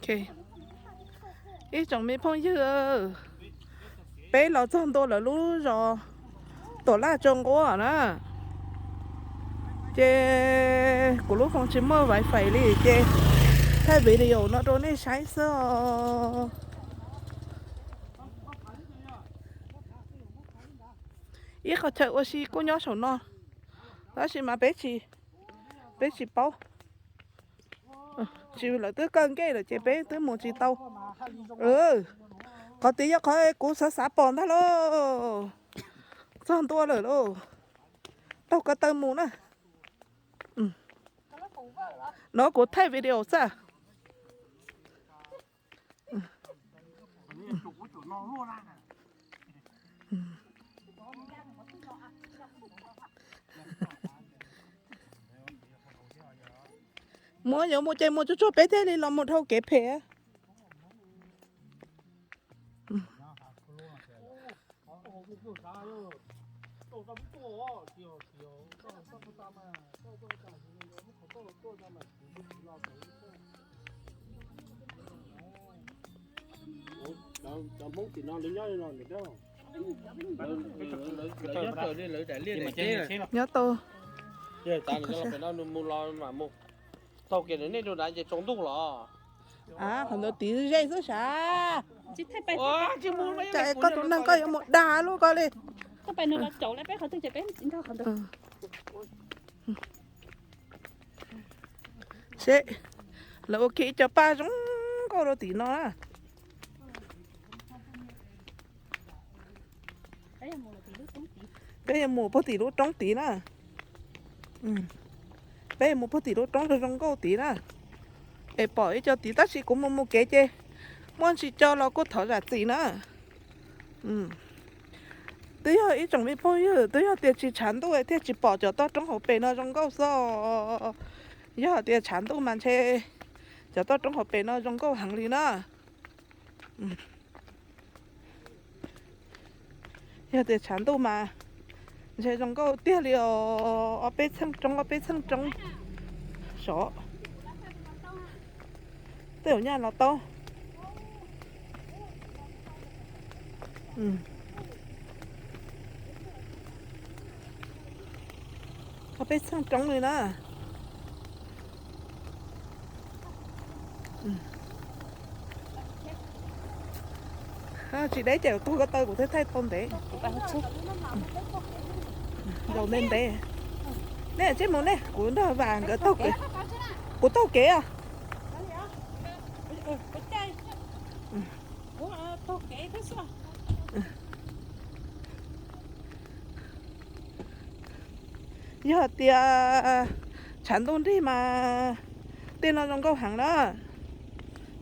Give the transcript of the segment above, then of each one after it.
Ib tsoom me phooj ywg, peb los txog ntua lawv lub zos Tuam Laj Tsau Nquab na. Ces kuv lub phone tsis muaj wifi li ces thaij video no rau nej saib xwb os. Ib qhov chaw ua si kuj nyob saum no, tab sis mas peb tsis, peb tsis paub. Tsis, lawv twb kaw nkej lawm ces peb twb mus tsis tau. Qhov tid yog qhov kuv xav xav pom ntag lauj. Txog ntua lawm lauj. Taug ko taw mus na. No kuv thaij video xwb. Muab yuav mus ces mus tsuag tsuag peb thiaj li los mus dhau kev phem. Nyob tau. Mus los mas mus taug kev nej rau nrad ces tsaus ntuj los. Qhov ntawd tid ze xwb sav. Cas koj tus neeg koj yuav mus dag luaj koj li. Seb, lawv ua kiag ib co paj zoo nkauj rau tim no na. Peb yuav mus puag tim lub roob tid na. Peb yuav mus puag tim lub roob zoo zoo nkauj tid na. Es pom ib co tid tab sis kuv mus mus kev ces muaj ntsis co los kuj thov zam txim na. Twb yog ib tsoom me phooj ywg, twb yog tias tsis tshav ntuj thiaj tsis pom cov toj roob hauv pes no zoo nkauj xwb. Yog tias tshav ntuj mas ntshe cov toj roob hauv pes no zoo nkauj heev li na. Yog tias tshav ntuj mas ntshe zoo nkauj tiag li os. Ob peb txheej roob, ob peb txheej roob sov. Tej zaum nyaj los tau. Ob peb txheej roob li na. Tsis deb ces tuag ko taw kuv thiaj thaij tau ntev. Zaum ntev ntev. Nej tsij mus nej, kuv nrog Vam nkawd taug kev. Kuv taug kev os. Yog tias tshav ntuj nrig mas tej no zoo nkauj heev na.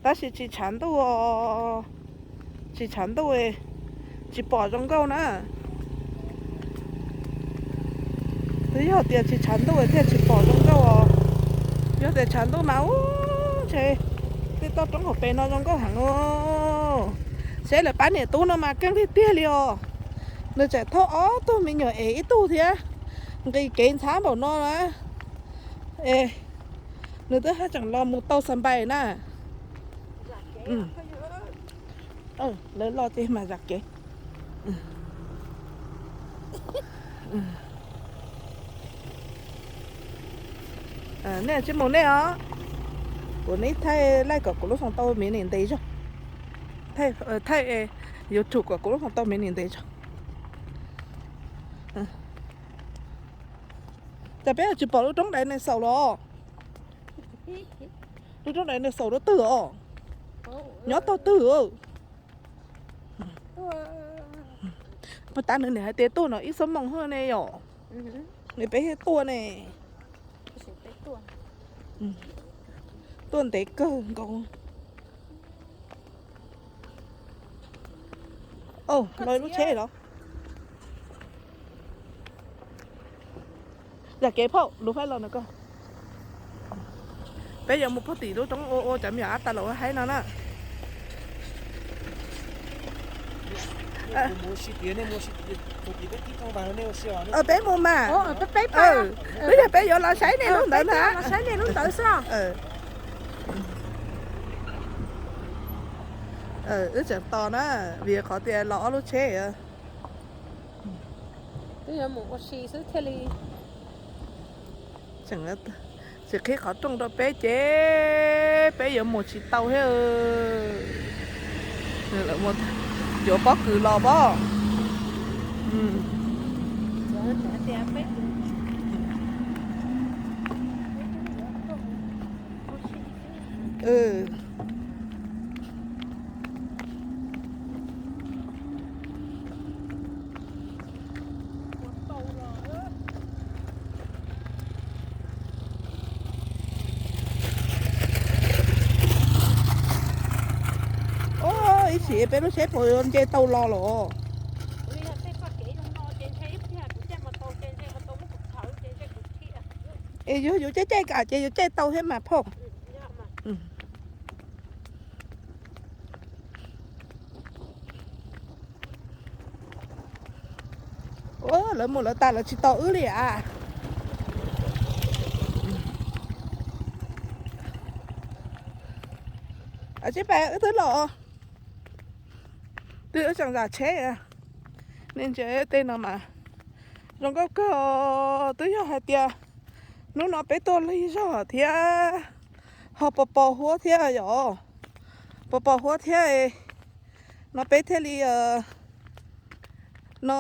Tab sis tsis tshav ntuj, tsis tshav ntuj tsis pom zoo nkauj na. Twb yog tias tsis tshav ntuj thiaj tsis pom zoo nkauj os. Yog tias tshav ntuj mas ub, ntshe tej toj roob hauv pes no zoo nkauj heev os. Seb lawv pab niam tub no mas keej tiag tiag li os. Nws tseem thauj ob tug me nyuam ev ib tug thiab, nqis kev ntxhab npaum no na. Es nws twb haj tseem los mus tau xa npais na. Lawv los ces mas zam kev. Nej tsij mus nej os. Kuv neb thaij laij kom kuv lub xoo tau me nim ntev zog. Thaij YouTube kom kuv lub xoo tau me nim ntev zog. Cas peb tsis pom lub roob dinosaur los? Lub roob dinosaur lub twg os? Nyob tog twg? Puag ta nws niam hais tias tuaj no ib xuab moos hwj ne yom. Nws peb thiaj tuaj ne. Tuaj ntev kawg nkaus. Los lub tsheb los. Zam kev phauj, lub faib los na koj. Peb yuav mus puag tim lub roob ua ua cov me nyuam ab tas los ua haib no na. Peb mus mas. Twb yog peb yuav los saib nej lub ntawd na. Saib nej lub ntawd xwb. Wb tseem tos na, vim qhov tias los ob lub tsheb. Twb yuav mus ua si xwb thiaj li. Tsis qhib qhov rooj rau peb ces peb yuav mus tsis tau thiab. Yuav pob kws los pob. Ib sim peb lub tsheb puas yuav nce tau los lawm. Es yog yus caij caij kam ces yus caij tau thiab mas phauj. Lawv mus lawv tas lawv tsis tos wb li as. Tsib pab wb twb los, twb wb tseem zam tsheb. Nej ntsia tej no mas zoo nkauj kawg. Twb yog hais tias hnub no peb tuaj lig zog thiab, ho pos pos huab thiab yom, pos pos huab thiab no peb thiaj li no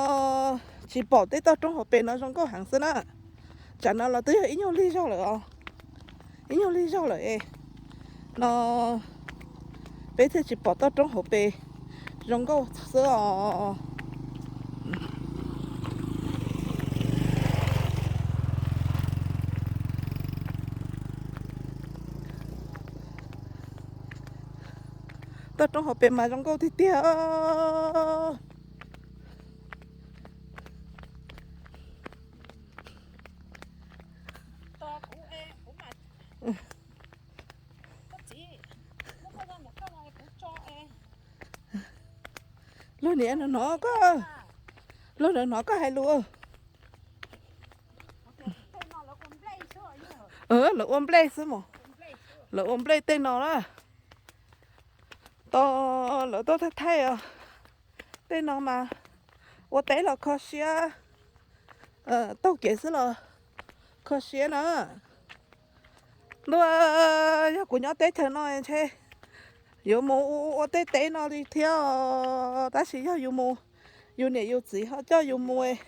tsis pom tej toj roob hauv pes no zoo nkauj heev xwb na. Tsam no los twb yog ib nyuag lig zog lawm os, ib nyuag lig zog lawm no peb thiaj tsis pom toj roob hauv pes zoo nkauj xwb os. Toj roob hauv pes mas zoo nkauj tiag tiag. Luag niam no hnov koj, luag hnov koj hais lus. Lawv ua nplej xwb mos, lawv ua nplej tej no na. Tos lawv tuaj thaij thaij os. Tej no mas ua teb los kho siab, taug kev xwb los kho siab na. Ntuj, yog kuv nyob teb chaws no ntshe yuav mus ua tej teb no li thiab os. Tab sis yog yus mus, yus niam yus txiv ho coj yus mus,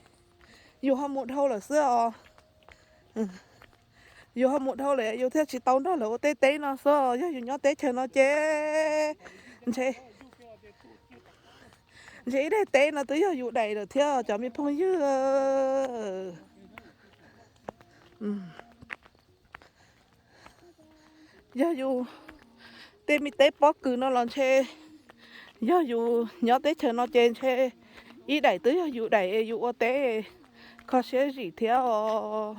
yus ho mus dhau lawm xwb os. Yus ho mus dhau lawm yus thiaj tsis tau nrog lawv ua tej teb no xwb. Yog yus nyob teb chaws no ces ntshe, ntshe ib daim teb no twb yog yus daim lawm thiab cov me phooj ywg. Yog yus tej me teb pob kws no los ntshe, yog yus nyob teb chaws no ces ntshe ib daim twb yog yus daim es yus ua teb kho siab zim thiab os.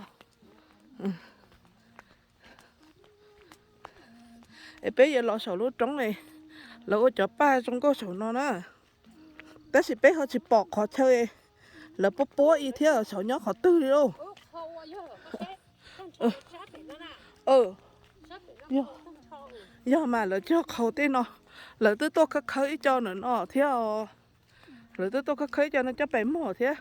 Es peb yuav los saum lub roob es lawv ua cov paj zoo nkauj saum no na. Tab sis peb ho tsis pom qhov chaw lawv puab puab ib thiab saum nyob qhov twg li lauj. Yog mas lawv cog qhaus tej no, lawv twb tuaj khawb khawb ib co ntawm no thiab os. Lawv twb tuaj khawb khawb ib co no coj pem muag thiab.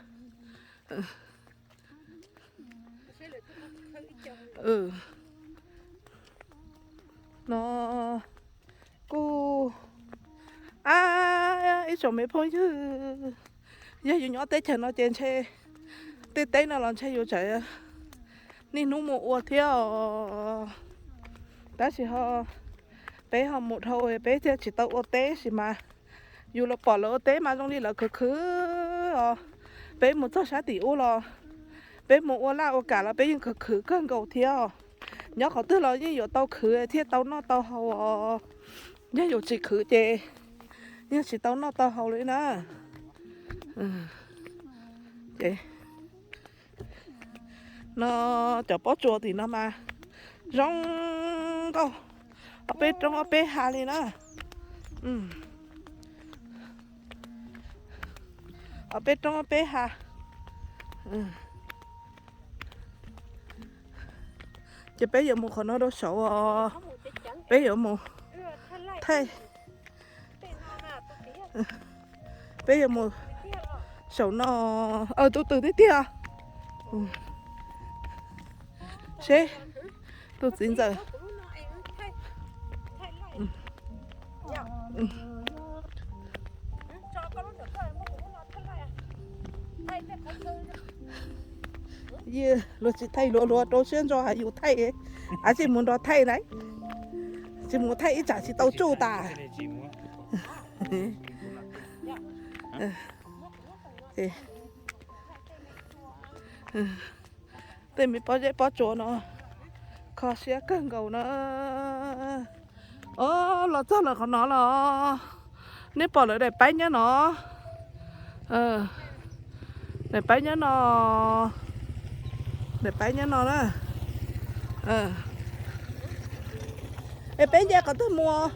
No kuj, a, ib tsoom me phooj ywg, yog yus nyob teb chaws no ces ntshe tej teb no los ntshe yus tseem niaj hnub mus ua thiab os. Tab sis ho peb ho mus dhau peb thiaj tsis tau ua teb sis mas yus los pom lawv ua teb mas zoo li lawv khwv khwv os. Peb mus txog sab tim ub los peb mus ua laj ua kam los peb yeej khwv khwv kawg nkaus thiab os. Nyob qhov twg los yeej yuav tau khwv thiaj tau noj tau haus os. Yog yus tsis khwv ces yeej tsis tau noj tau haus li na. Ces no cov pob tsuas tim no mas zoo nkauj, ob peb roob ob peb hav li na. Ob peb roob ob peb hav. Ces peb yuav mus qhov no rau saud os. Peb yuav mus thaij. Peb yuav mus saum no. Tus twg tiag tiag? Seb, tus txiv ntxawm. Luag tsis thaij luag, luag rau siab ntso hais yus thaij, av tsis mus nrog thaij na. Tsis mus thaij ib tsam tsis tau tsuj tas. Tej me pob zeb pob tsuas no kho siab kawg nkaus na. Os, los txog lawm qhov no los. Nej pom lawv daim paib nyob no. Daim paib nyob no. Daim paib nyob no na. Es peb nce qhov twg mus?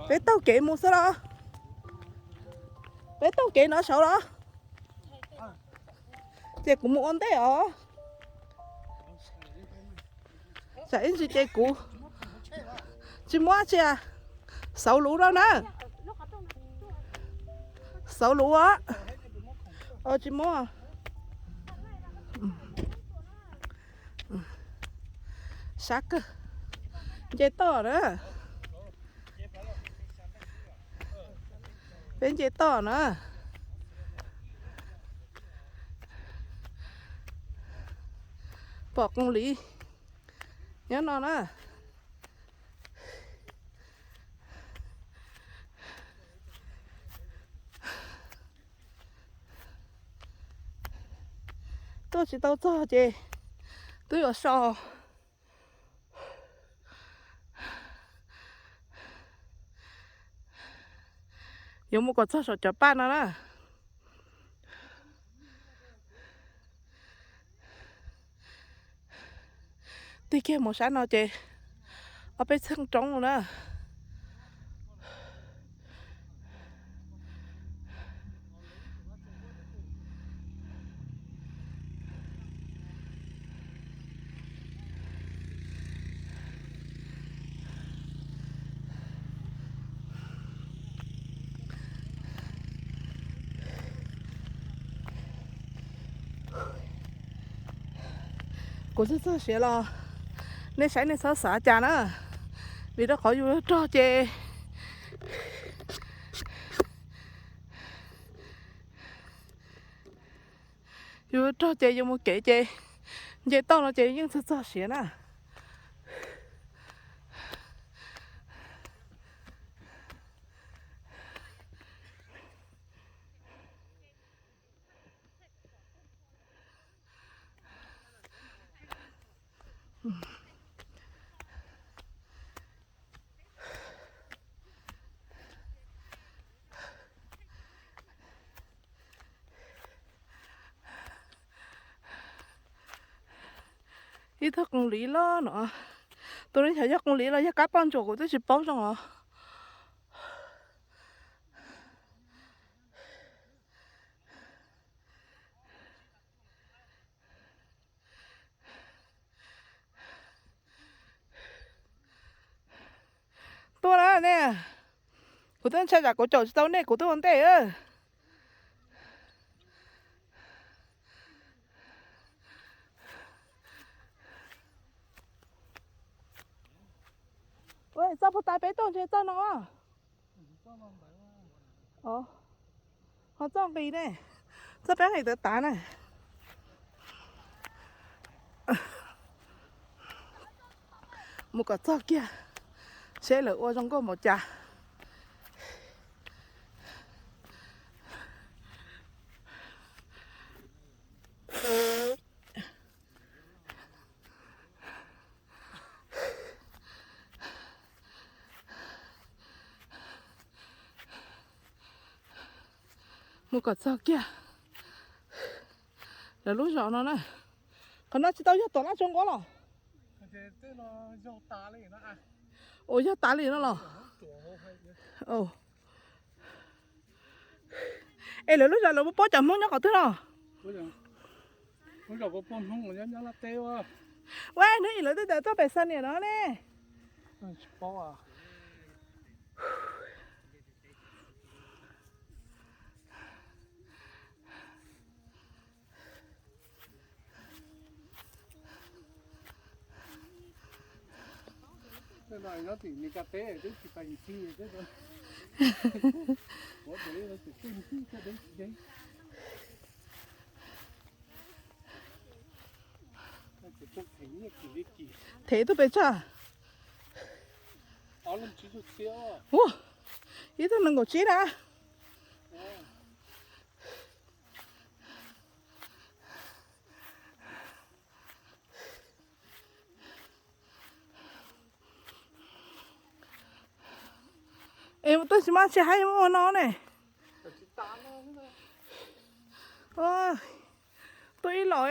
Peb taug kev mus xwb los? Peb taug kev no saud los? Ces kuv mus ua ntej os. Tsam ib ntsis ces kuv tsis muab tsi. Xauv luv no na. Xauv luv. Tsis muab. Sab kawg. Nce toj na. Peb nce toj na. Pom qoo li nyob no na. Tuaj tsis tau txog ces twb yuav so. Yuav mus kom txog saum cov paj no na. Tig kiag mus sab no ces ob peb txheej roob na. Kuv txog txog siav los nej saib nej txhob xav cas na, vim rau qhov yus rog ces yus rog ces yus mus kev ces nce toj no ces yeej txog txog siav na. Ib tug qoo liv los no, tus no xyov yog qoo liv los yog kab poj ntsuam kuv twb tsis paub zoo os. Tuaj na nej, kuv twb ntshai tsam kuv caum tsis tau nej kuv twb ua ntej. Txoj puag ta peb tuaj ntshe txoj no. Ho txoj nqis ne, txoj peb nqis tav tav na. Mus kom txog kiag seb lawv ua zoo nkauj npaum cas. Mus kom txog kiag lawv lub zos no na. Qhov no tsis tau yog tom laj tsoo nquab los? Ua yog tas li no los? Es lawv lub zos lawv puab cov Hmoob nyob qhov twg no? Ua hnub ib lawv tej tas tuaj pem xa niam no ne. Thev tuaj pes tsawg? Ua, ib tug nees nkaum tsib na. Es mus tuaj tsis maj tsis haib mus ua no ne. Tuaj ib los,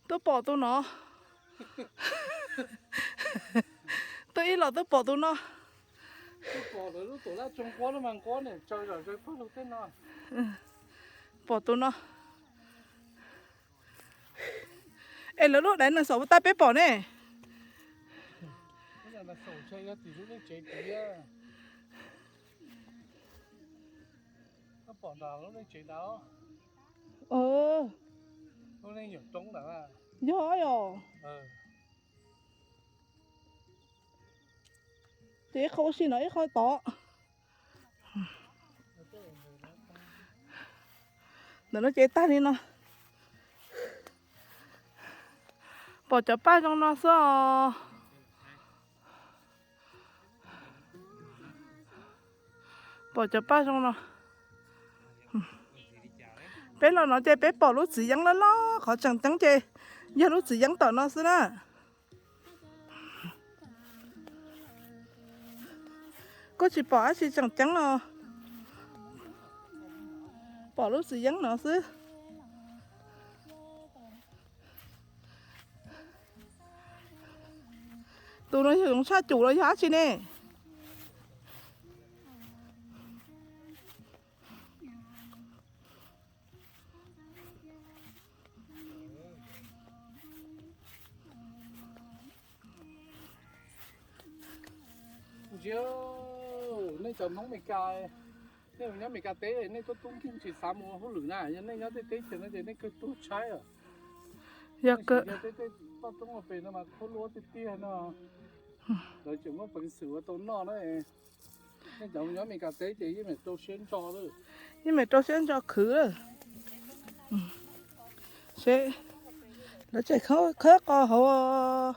tuaj pom tus no. Tuaj ib los tuaj pom tus no. Pom tus no. Es lawv lub daiv nees xaum puas tau peb pom ne? Yog yog. Ces ib qho ua si no ib qho tod. Ntawm no ces tag li no. Pom cov paj zoo no xwb os. Pom cov paj zoo no. Peb los no ces peb pom lub txiv yeeb loj loj qhov tseem ceeb ces yog lub txiv yeeb tom no xwb na. Kuj tsis pom dab tsi tseem ceeb no, pom lub txiv yeeb no xwb. Tus no yog zoo tshaj cum los yog dab tsi ne? Nej cov Hmoob Amelikas, nej nyob Amelikas teb nej tuaj tub nkeeg tsis xav mus ua hauj lwm na, yog nej nyob tej teb chaws no ces nej kawg tuag tshaib os. Yog tej toj roob pem no mas khaub luab tiag tiag no, lawv tseem muaj peev xwm ua tau noj na. Nej cov nyob Amelikas teb ces yeej meem rau siab ntso lawm. Yeej meem rau siab ntso khwv lawm. Lawv tseem khawb qos hauv.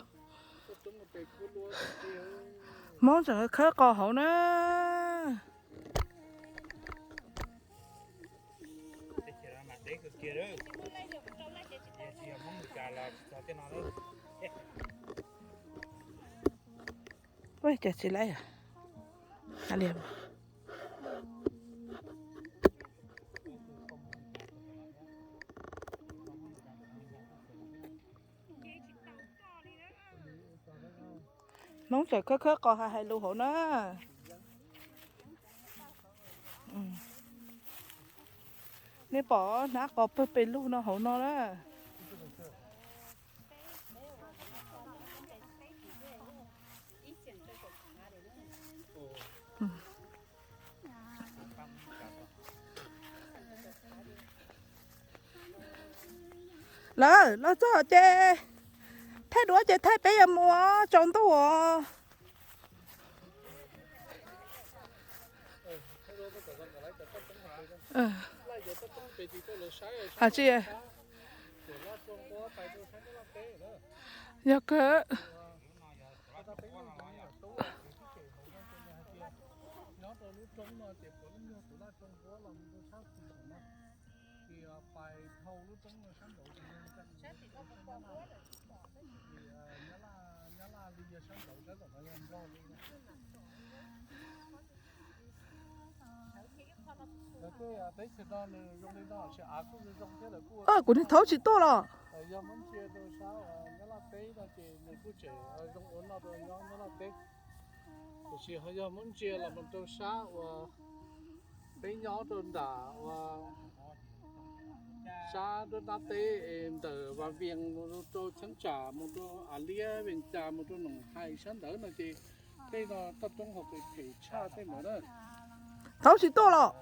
Hmoob tseem khawb qos hauv na. Ua cas tsis laib? Hmoob tseem khawb khawb qos hais hais lus hauv na. Nej pom hnab qos pawg pes lug no hauv no na. Lawv los txog ces thaij duab ces thaij peb yuav mus tsaus ntuj os. Tsis, yog kawg. Kuv niag thaub tsis tuaj los. Tiam sis ho yog muab ntsia los mus rau sab uas peb nyob rau nram uas sab nruab nrab teb es ntawm Vas Vias mus rau Cheeb Tsam mus rau Av Liab, Vees Cas mus rau Noom Hais sab ntawd no ces tej no toj roob hauv pes phem tshaj tej ntawd na. Thaub tsis tuaj los?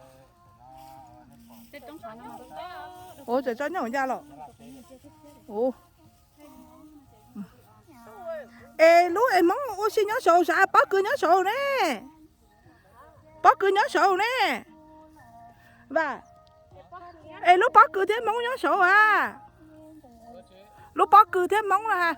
Ua cas tso nyob hauv ya los? Es lub es Hmoob ua Ua si nyob saud sav, pob kws nyob saud ne. Pob kws nyob saud ne. Vam, es lub pob kws thiab Hmoob nyob saud a. Lub pob kws thiab Hmoob na.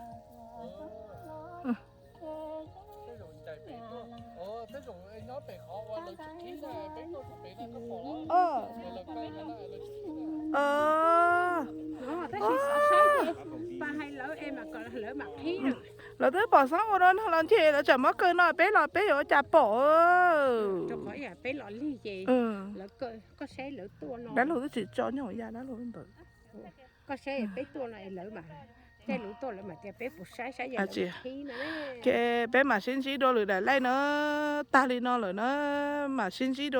Lawv twb pom xoob ua no los ntshe lawv tsam muab kaw no peb los peb yuav ua cas pom. Dab laug twb tsis tso nyob ya dab laug ntawd. Ces peb mam sib ntsib dua lwm daim laij na, tag li no lawm na, mam sib ntsib dua